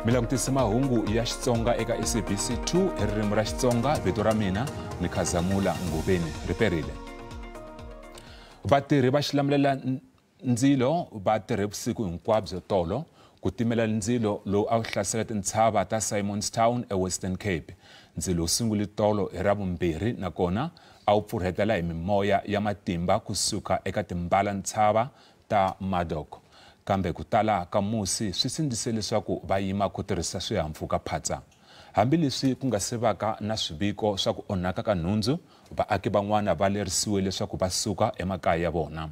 Mi langutise mahungu ya Xitsonga eka SABC 2 hi ririmi ra Xitsonga. Vito ra mina ni Khazamula Ngobeni. Riperile. Vatirhi va xilamulela ndzilo va tirhe vusiku hinkwabyo tolo ku timela ndzilo lowu a wu hlasela tintshava ta Simonstown eWestern Cape. Ndzilo wu sungule tolo hi Ravumbirhi nakona a wu pfurhetela hi mimoya ya matimba kusuka eka timbala ntshava ta Madok. Kambe ku tala ka musi swi sindzise leswaku va yima ku tirhisa swihahampfhuka phatsa. Hambileswi ku nga se vaka na swiviko swa ku onhaka ka nhundzu, vaaki van'wana va lerisiwe leswaku va suka emakaya ya vona.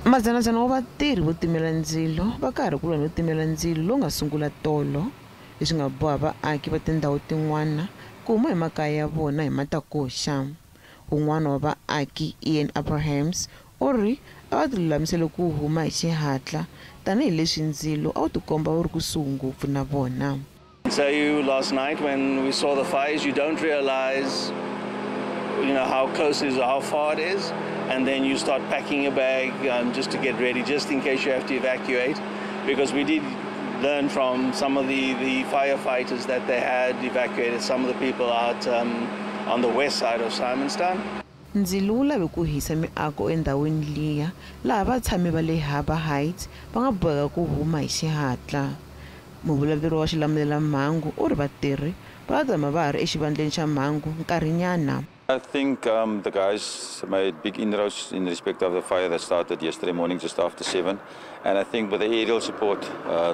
Madzanadzana wa vatirhi vo timela ndzilo va karhi ku lwa no timela ndzilo lowu nga sungula tolo, leswi nga boha vaaki va tindhawu tin'wana ku huma emakaya ya vona hi matakoxa. Wun'wana wa vaaki, Ian Abrahams, u ri a va tilulamisele ku huma hi xihatla tanihileswi ndzilo a wu tikomba wu ri kusuhi ngopfu na vona. Tell you last night when we saw the fires, you don't realize, how close it is or how far it is, and then you start packing your bag just to get ready, just in case you have to evacuate, because we did learn from some of the firefighters that they had evacuated some of the people out on the west side of Simonstown. Ndzilo wu lave ku hisa miako endhawini liya laha vatshami va le Harbour Heights va nga boheka ku huma hi xihatla. Muvulavuleri wa xilamulelamhangu u ri vatirhi va tshama va ha ri exivandleni xa mhangu nkarhinyana. I think the guys made big inroads in respect of the fire that started yesterday morning just after 7. And I think with the aerial support,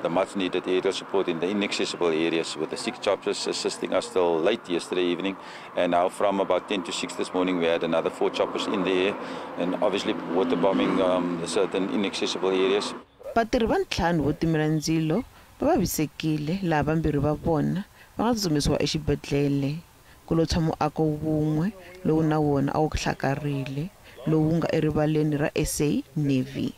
the much needed aerial support in the inaccessible areas, with the 6 choppers assisting us till late yesterday evening. And now from about 10 to 6 this morning, we had another 4 choppers in the air and obviously water bombing the certain inaccessible areas. Vatirhi va ntlhanu vo timela ndzilo va vavisekile laha vambirhi va vona va nga tsutsumisiwa exibedhlele. Ku lo tshwa muako wun'we lowu na wona a wu hlakarile lowu nga erivaleni ra SA Navy.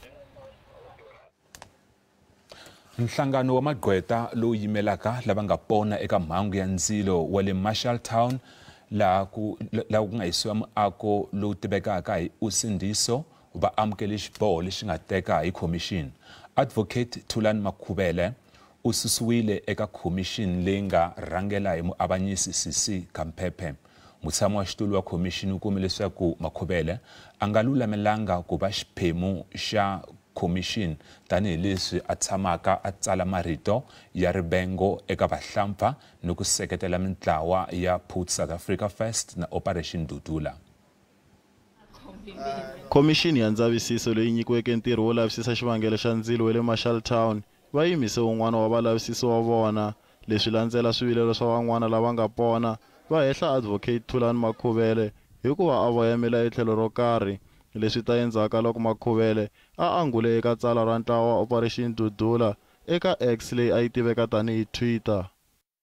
Nhlangano wa magqweta lowu yimelaka lava nga pona eka mhangu ya ndzilo wa le Marshalltown laha ku nga hisiwa muako lowu tivekaka hi Usindiso va amukele xiboho lexi nga teka hi khomixini. Advocate Thulani Makhubele u susiwile eka khomixini leyi nga rhangela hi muavanyisi Sisi Khampepe. Mutshami wa xitulu wa khomixini u kume leswaku Makhubele a nga lulamelanga ku va xiphemu xa khomixini tanihileswi a tshamaka a tsala marito ya rivengo eka vahlampfa ni ku seketela mintlawa ya Put South Africa First na Operation Dudula. Khomixini ya ndzavisiso leyi nyikiweke ntirho wo lavisisa xivangelo xa ndzilo wa le Marshalltown va yimise wun'wana wa valavisisi wa vona. Leswi landzela swivilelo swa van'wana lava nga pona va hehla Advocate Thulani Makhubele hikuva a voyamela etlhelo ro karhi. Leswi ta endzhaku loko Makhubele a angule eka tsalwa ra ntlawa wa Operation Dudula eka X leyi a yi tiveka tanihi Twitter.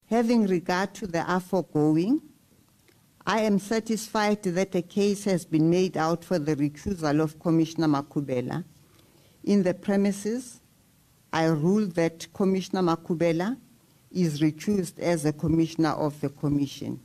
Having regard to the aforegoing, I am satisfied that a case has been made out for the recusal of Commissioner Makhubela. In the premises, I rule that Commissioner Makhubela is recused as a commissioner of the commission.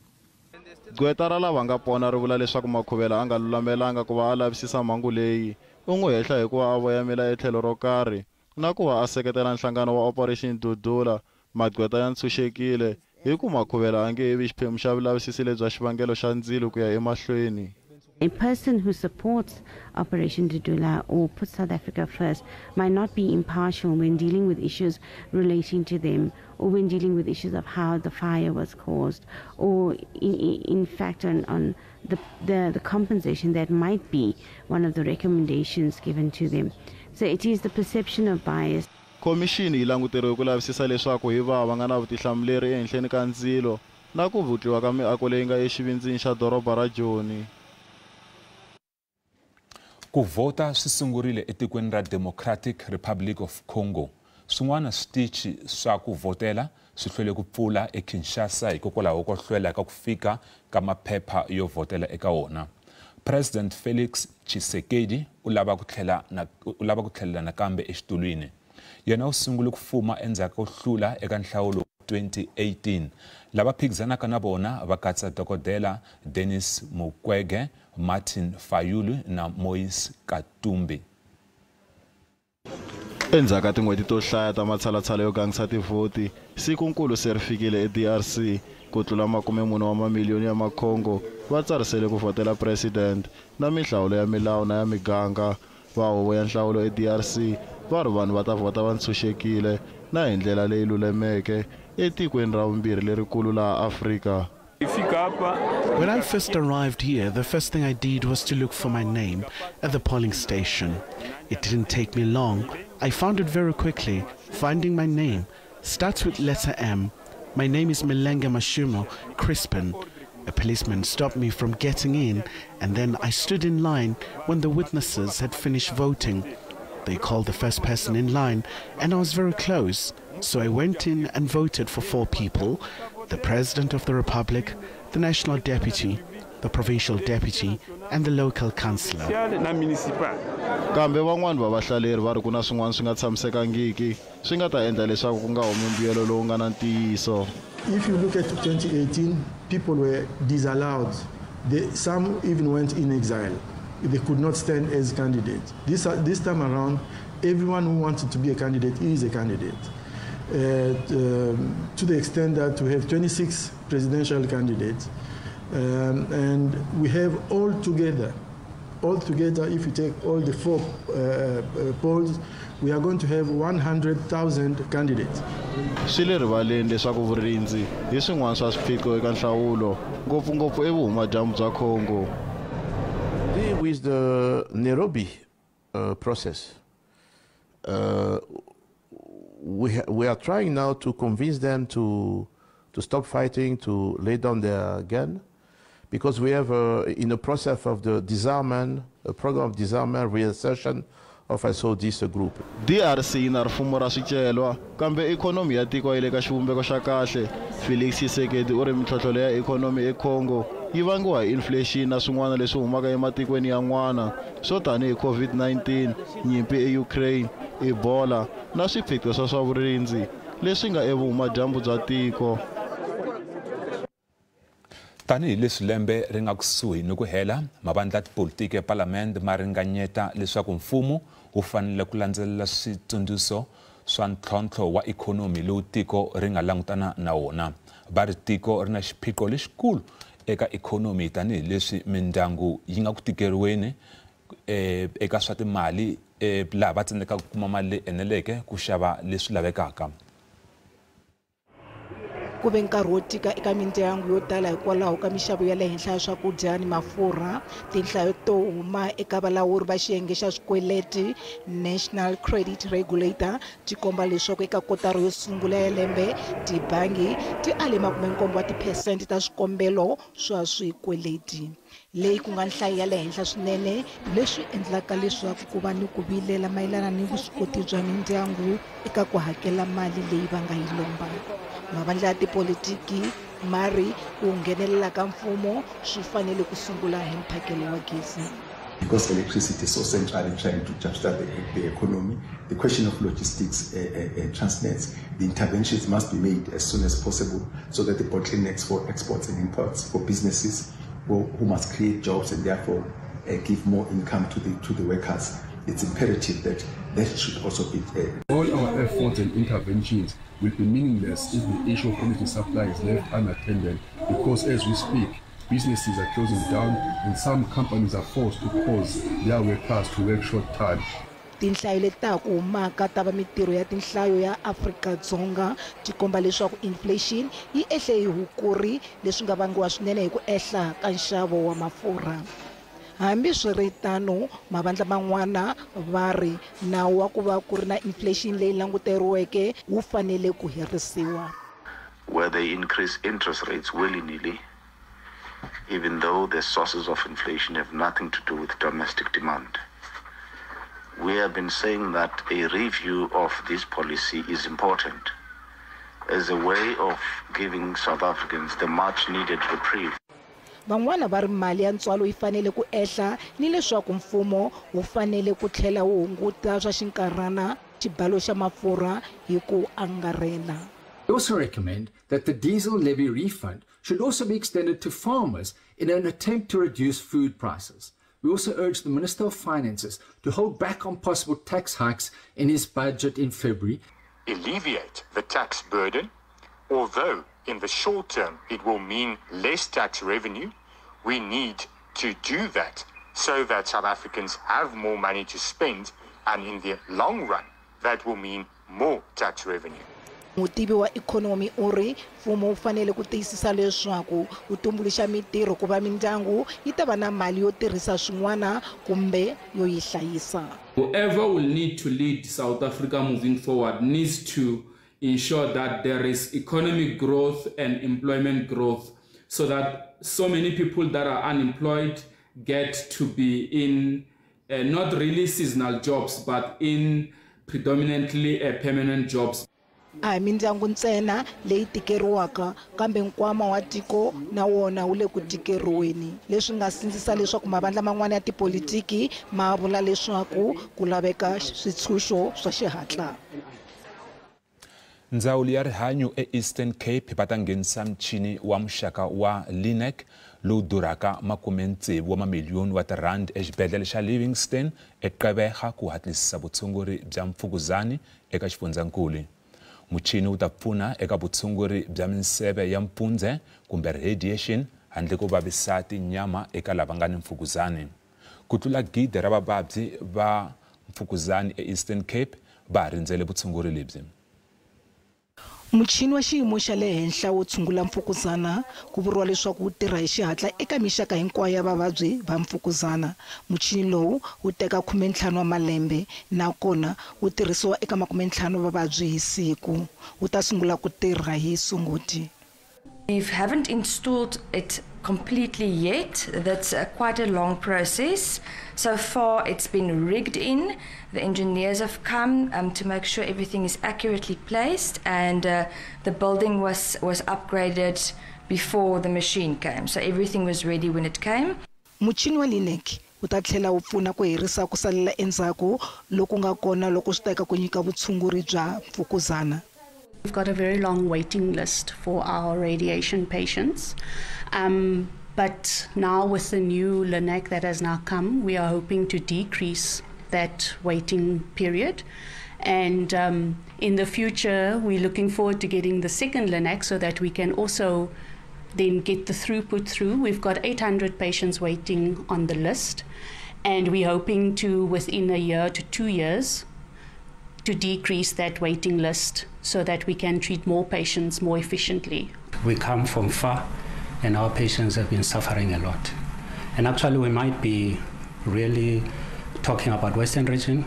Gqweta ra lava nga pona ri vula leswaku Makhubela a nga lulamelanga ku va a lavisisa mhangu leyi. U n'wi hehla hikuva a voyamela etlhelo ro karhi na ku va a seketela nhlangano wa Operation Dudula. Magqweta ya ntshunxekile hi ku Makhubela a nge vi xiphemu xa vulavisisi lebya xivangelo xa ndzilo ku ya emahlweni. A person who supports Operation Dudula or puts South Africa first might not be impartial when dealing with issues relating to them, or when dealing with issues of how the fire was caused, or in fact on the compensation that might be one of the recommendations given to them. So it is the perception of bias. Khomixini yi languteriwe ku lavisisa leswaku hi va nga na vutihlamuleri ehenhleni ka ndzilo na ku vutliwa ka miako leyi nga exivindzini xa doroba ra Joni. Ku vhota swi sungurile etikweni ra Democratic Republic of Congo. Swin'wana switichi swa ku vhotela swi hlwele ku pfula eKinshasa hikokwalaho ko hlwela ka ku fika ka maphepha yo vhotela eka wona. President Felix Tshisekedi u lava ku tlhelela nakambe exitulwini. Yena u sungule ku fuma endzhaku ko hlula eka nhlawulo 2018. Lava phikizanaka na vona va katsa dokodela Denis Mukwege, Martin Fayulu na Moise Katumbi. Endzhaku ka tin'hweti to hlaya ta matshalatshala yo gangisa tivhoti, sikunkulu se ri fikile eDRC. Ku tlula 40 wa mamiliyoni ya Macongo va tsarisele ku vhotela president na minhlawulo ya milawu na ya miganga. Va huvo ya nhlawulo eDRC va ri vanhu va ta vhota va ntshunxekile na hi ndlela leyi lulameke etikweni ra vumbirhi lerikulu laha Afrika. When I first arrived here, the first thing I did was to look for my name at the polling station. It didn't take me long. I found it very quickly. Finding my name starts with letter M. My name is Milenga Mashumo Crispin. A policeman stopped me from getting in, and then I stood in line when the witnesses had finished voting. They called the first person in line, and I was very close. So I went in and voted for 4 people: the President of the Republic, the National Deputy, the Provincial Deputy, and the local councillor. Kambe van'wana va vahlaleri va ri ku na swin'wana swi nga tshamisekangiki swi nga ta endla leswaku ku nga humi mbuyelo lowu nga na ntiyiso. If you look at 2018, people were disallowed. Some even went in exile. They could not stand as candidates. This time around, everyone who wanted to be a candidate is a candidate. To the extent that we have 26 presidential candidates, and we have all together, if you take all the 4 polls, we are going to have 100,000 candidates. Swi le rivaleni leswaku vurindzi hi swin'wana swa swiphiqo eka nhlawulo, ngopfungopfu evuhumadyambu bya Congo. With the Nairobi process, we are trying now to convince them to stop fighting, to lay down their gun, because we have in the process of the disarmament, a program of disarmament, reassertion of also this group. DRC yi na rifumo ra swicelwa, kambe ikhonomi ya tiko yi le ka xivumbeko xa kahle. Felix Tshisekedi u ri mintlhontlho ya ikhonomi eCongo yi vangiwa hi inflation na swin'wana leswi humaka ematikweni yan'wana swo tanihi COVID-19, nyimpi eUkraine, Ebola na swiphiqo swa swa vurindzi leswi nga evuhumadyambu bya tiko. Tanihi leswi lembe ri nga kusuhi ni ku hela, mavandla ya tipolitiki epalamende ma ringanyeta leswaku mfumo wu fanele ku landzelela switsundzuxo swa ntlhontlho wa ikhonomi lowu tiko ri nga langutana na wona. Va ri tiko ri na xiphiqo lexikulu eka ikhonomi tanihileswi mindyangu yi nga ku tikeriweni eka swa timali, laha va tsandzekaka ku kuma mali leyi eneleke ku xava leswi lavekaka. Ku ve nkarhi wo tika eka mindyangu yo tala hikwalaho ka mixavo ya le henhla ya swakudya ni mafurha. Tinhlayo to huma eka valawuri va xiyenge xa swikweleti National Credit Regulator ti komba leswaku eka kotara yo sungula ya lembe tibangi ti ale 17 wa tiphesente ta swikombelo swa swikweleti, leyi ku nga nhlayo ya le henhla swinene, leswi endlaka leswaku ku va ni ku vilela mayelana ni vuswikoti bya mindyangu eka ku hakela mali leyi va nga yi lomba. Mavandla ya tipolitiki ma ri ku nghenelela ka mfumo swi fanele ku sungula hi mphakelo wa gezi. Because electricity is so central in trying to jumpstart the economy, the question of logistics, transnets, the interventions must be made as soon as possible so that the bottlenecks for exports and imports for businesses who must create jobs and therefore give more income to the workers. It's imperative that that should also be. All our efforts and interventions will be meaningless if the issue of energy supply is left unattended, because as we speak, businesses are closing down and some companies are forced to cause their workers to work short time. Tinhlayo leti ta ku humaka ta va mitirho ya tinhlayo ya Afrika-Dzonga ti komba leswaku inflation yi ehle hi hukuri, leswi nga vangiwa swinene hi ku ehla ka nxavo wa mafurha. Hambiswiritano, mavandla man'wana va ri nawu wa ku va ku ri na inflation leyi languteriweke wu fanele ku herisiwa. Where they increase interest rates willy-nilly, even though the sources of inflation have nothing to do with domestic demand. We have been saying that a review of this policy is important as a way of giving South Africans the much needed reprieve. Van'wana va ri mali ya ntswalo yi fanele ku ehla ni leswaku mfumo wu fanele ku tlhela wu hunguta swa xinkarhana xibalo xa mafurha hi ku angarhela. We also recommend that the diesel levy refund should also be extended to farmers in an attempt to reduce food prices. We also urge the Minister of Finances to hold back on possible tax hikes in his budget in February. Alleviate the tax burden, although in the short term it will mean less tax revenue. We need to do that so that South Africans have more money to spend, and in the long run, that will mean more tax revenue. Mutivi wa ikhonomi u ri mfumo wu fanele ku tiyisisa leswaku wu tumbuluxa mitirho ku va mindyangu yi ta va na mali yo tirhisa swin'wana kumbe yo yi hlayisa. Whoever will need to lead South Africa moving forward needs to ensure that there is economic growth and employment growth, so that so many people that are unemployed get to be in not really seasonal jobs, but in predominantly permanent jobs. A hi mindyangu ntsena leyi tikeriwaka, kambe nkwama wa tiko na wona wu le ku tikeriweni, leswi nga sindzisa leswaku mavandla man'wana ya tipolitiki ma vula leswaku ku laveka switshunxo swa xihatla. Ndzawulo ya rihanyo eEastern Cape va ta nghenisa michini wa muxaka wa Linac lowu durhaka 60 wa mamiliyoni wa tirhandi exibedhlele xa Livingstone eGqeberha ku hatlisisa vutshunguri bya mfukuzani eka xifundzankulu. Muchini wu ta pfuna eka vutshunguri bya minseve ya mpfundze kumbe radiation handle ko vavisa tinyama eka lava nga ni mfukuzani. Ku tlula 1,000 ra vavabyi va mfukuzani eEastern Cape va rindzele vutshunguri lebyi. Muchini wa xiyimo xa le henhla wo tshungula mfukuzana ku vuriwa leswaku wu tirha hi xihatla eka mixaka hinkwayo ya vavabyi va mfukuzana. Muchini lowu wu teka 15 wa malembe nakona wu tirhisiwa eka 50 vavabyi hi siku. Wu ta sungula ku tirha hi Sunguti. We haven't installed it completely yet. That's quite a long process. So far it's been rigged in. The engineers have come to make sure everything is accurately placed, and the building was upgraded before the machine came. So everything was ready when it came. Muchini wa Linac wu ta tlhela wu pfuna ku herisa ku salela endzhaku loku nga kona loko swi teka ku nyika vutshunguri bya mfukuzana. We've got a very long waiting list for our radiation patients, but now with the new Linac that has now come, we are hoping to decrease that waiting period. And in the future, we're looking forward to getting the second Linac so that we can also then get the throughput through. We've got 800 patients waiting on the list, and we're hoping to, within a year to 2 years, to decrease that waiting list so that we can treat more patients more efficiently. We come from far, and our patients have been suffering a lot. And actually we might be really talking about Western region,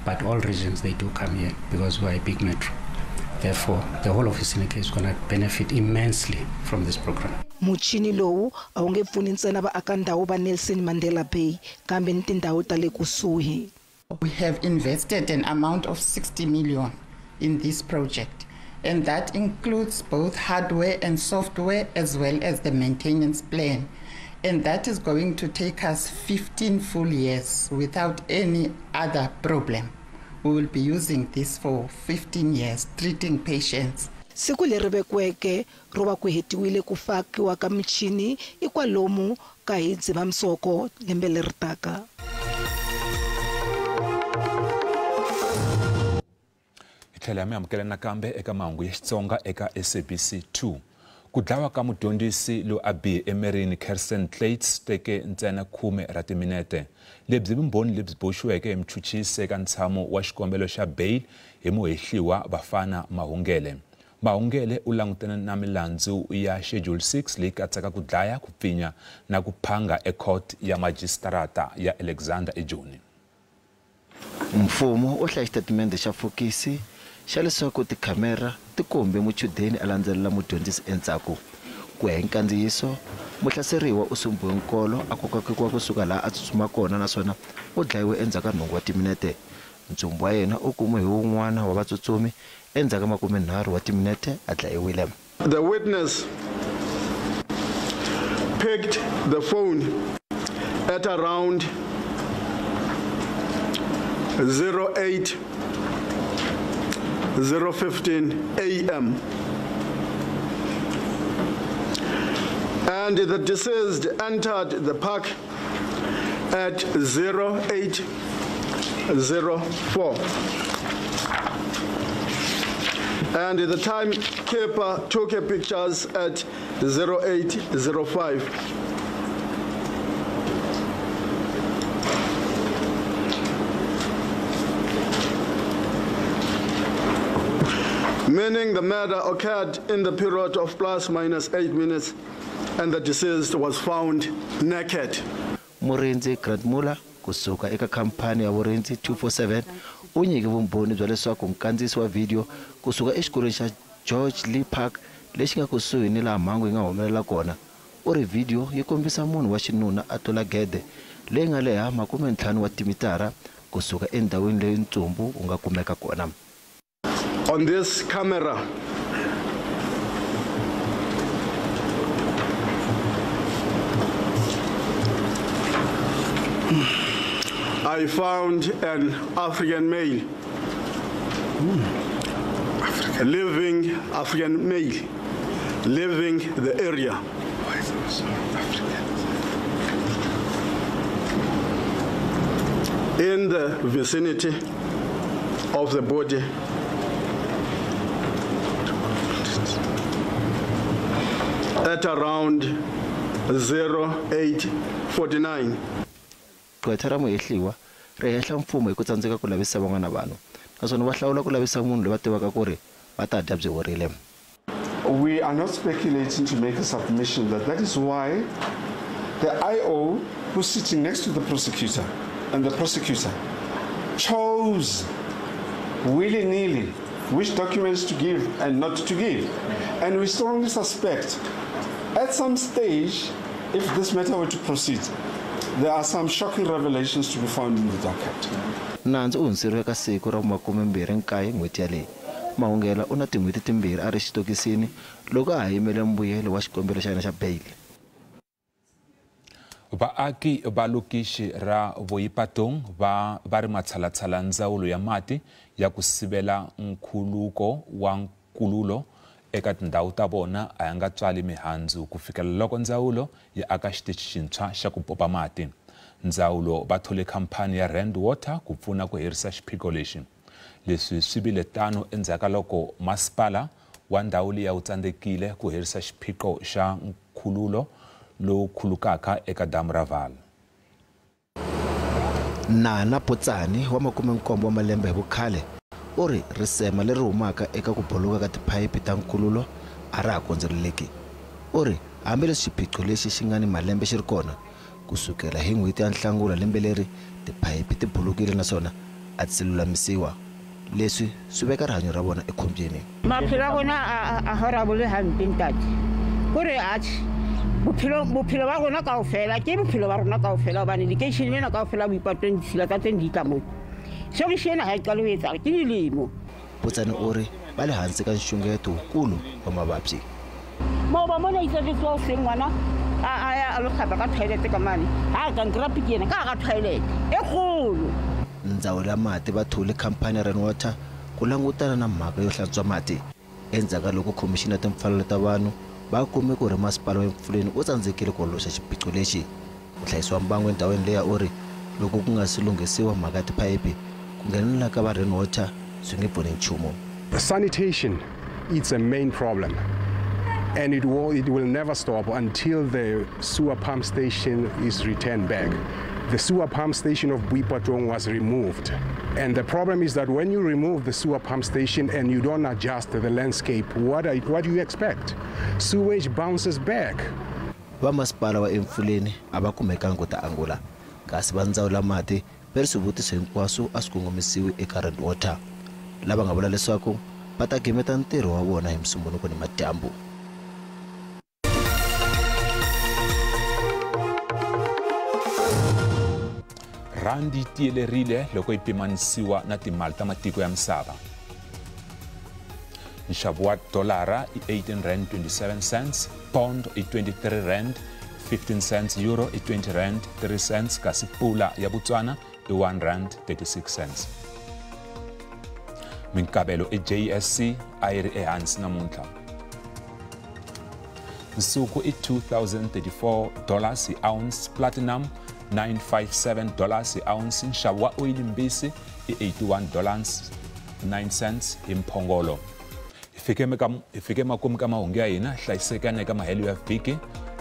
but all regions, they do come here because we're a big metro. Therefore, the whole of Eastern Cape is going to benefit immensely from this program. Muchini lowu a wu nge pfuni ntsena vaakandhawu va Nelson Mandela Bay, kambe ni tindhawu ta le kusuhi. We have invested an amount of 60 million in this project, and that includes both hardware and software as well as the maintenance plan. And that is going to take us 15 full years without any other problem. We will be using this for 15 years, treating patients. Siku leri vekiweke ro va ku hetiwile ku fakiwa ka michini i kwalomu ka hi Dzivamisoko lembe leri taka. Tlhela mi amukela nakambe eka mahungu ya Xitsonga eka SABC 2. Ku dlawa ka mudyondzisi loyi a bihe emirini Kirsten Kluyts teke ntsena 10 ra timinete. Lebyi vumbhoni lebyi boxiweke hi muchuchisi eka ntshamo wa xikombelo xa bail hi muhehliwa Bafana Mahungele. Mahungele u langutene na milandzu ya Schedule 6 leyi katsaka ku dlaya, ku pfinya na ku phanga ecourt ya majisitarata ya Alexander eJoni. Mfumo u hlaya xitatimende xa fokisi xa leswaku tikhamera ti kombe muchudeni a landzelela mudyondzisi endzhaku. Ku ya hi nkandziyiso, muhlaseriwa u sumbiwe nkolo a kokakokiwa kusuka laha a tsutsuma kona naswona u dlayiwe endzhaku ka 8 wa timinete. Ntsumbu wa yena u kumiwe hi wun'wana wa vatsutsumi endzhaku ka 30 wa timinete a dlayiwile. The witness picked the phone at around 08:15 a.m. and the deceased entered the park at 08:04. And the timekeeper took a pictures at 08:05. Meaning the murder occurred in the period of plus minus 8 minutes and the deceased was found naked. Murindzi Grant Muller kusuka eka khampani ya vurindzi 247 u nyike vumbhoni bya leswaku nkandziyiso wa video kusuka exikolweni xa George Lee Park lexi nga kusuhi ni laha mhangu yi nga humelela kona. U ri video yi kombisa munhu wa xinuna a tlula gede leyi nga leha 50 wa timitara kusuka endhawini leyi ntsumbu wu nga kumeka kona. On this camera, I found an African male, living African male, leaving the area. Why is it so African? In the vicinity of the body at around 08:49. Gqwetha ra muhehliwa ri hehla mfumo hi ku tsandzeka ku lavisa van'wana vanhu naswona va hlawula ku lavisa munhu loyi va tivaka ku ri va ta dya byi horile. We are not speculating to make a submission that is why the IO who's sitting next to the prosecutor and the prosecutor chose willy-nilly which documents to give and not to give. And we strongly suspect at some stage, if this matter were to proceed, there are some shocking revelations to be found in the docket. Nandzu u hundziseriwe ka siku ra 29 n'hweti yaleyi. Mahungela u na tin'hweti timbirhi a ri xitokisini loko a ha yimele mbuyelo wa xikombelo xa yena xa beyili. Vaaki va lokixi ra Boipatong va ri matshalatshala ndzawulo ya mati ya ku sivela nkhuluko wa nkululo eka tindhawu ta vona a ya nga tswali mihandzu ku fikela loko ndzawulo yi aka xitichi xintshwa xa ku popa mati. Ndzawulo va thole khampani ya Rand Water ku pfuna ku herisa xiphiqo lexi. Leswi swi vile tano endzhaku ka loko masipala wa ndhawu liya wu tsandzekile ku herisa xiphiqo xa nkhululo lowu khulukaka eka damu ra Vaal. Nana Potsani wa 17 wa malembe hi vukhale u ri risema leri humaka eka ku buluka ka tiphayiphi ta nkululo a ra ha kondzeleleki. U ri hambileswi xiphiqo lexi xi nga ni malembe xi ri kona kusukela hi n'hweti ya Nhlangula lembe leri tiphayiphi ti bulukile naswona a ti se lulamisiwa. Leswi swi veka rihanyo ra vona ekhombyeni. Maphelo a rona a horabole hampe ntate. Kore atjhe bophelo ba rona kaofela ke bophelo ba rona kaofela hobane lekeisheneng lena kaofela Boipatong ditshila tsa teng di tla moo. Seo ke ena ha e qale ho etsahala ke dilemo. Potsane u ri va le hansi ka nxungeto wukulu wa mavabyi. Maoba mona itse re tsoha hoseng ngwana a ya a lo hlapa ka toilet ka mane. Ha ka nkry-a piki ena ka hara toilet e kgolo. Ndzawulo ya mati va thole khampani ya Rand Water ku langutana na mhaka yo hlantswa mati endzhaku ka loko khomixini ya timfanelo ta vanhu va kume ku ri masipala wa Emfuleni u tsandzekile ku ololoxa xiphiqo lexi. Muhlayisi wa mbangu endhawini leya u ri loko ku nga si lunghisiwa mhaka ya tiphayiphi ku nghenelela ka va Rand Water swi nge pfuni nchumu. Sanitation is a main problem and it will never stop until the sewer pump station is returned back. The sewer pump station of Boipatong was removed. And the problem is that when you remove the sewer pump station and you don't adjust the landscape, what do you expect? Sewage bounces back. Va masipala wa Emfuleni a va kumekanga ku ta angula, kasi va ndzawulo ya mati va ri swivutiso hinkwaswo a swi kongomisiwi eka Rand Water, lava nga vula leswaku va ta gimeta ntirho wa vona hi Musumbhunuko ni madyambu. Randi tiyelerile loko yi pimanisiwa na timali ta matiko ya misava. Nxavo wa dolara i R18.27, pound i R23.15, euro i R20.03, kasi pula ya Botswana i R1.36. Minkavelo i JSC a yi ri ehansi namuntlha. Nsuku i $2,034 hi ounce, platinum 957 dollars hi ounce. Nxavo wa oyili mbisi i 81 dollars 9 cents hi mphongolo. Hi fike makumu ka mahungu ya hina. Hlayisekani eka mahelo ya vhiki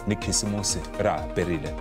ni khisimusi ra ha perile.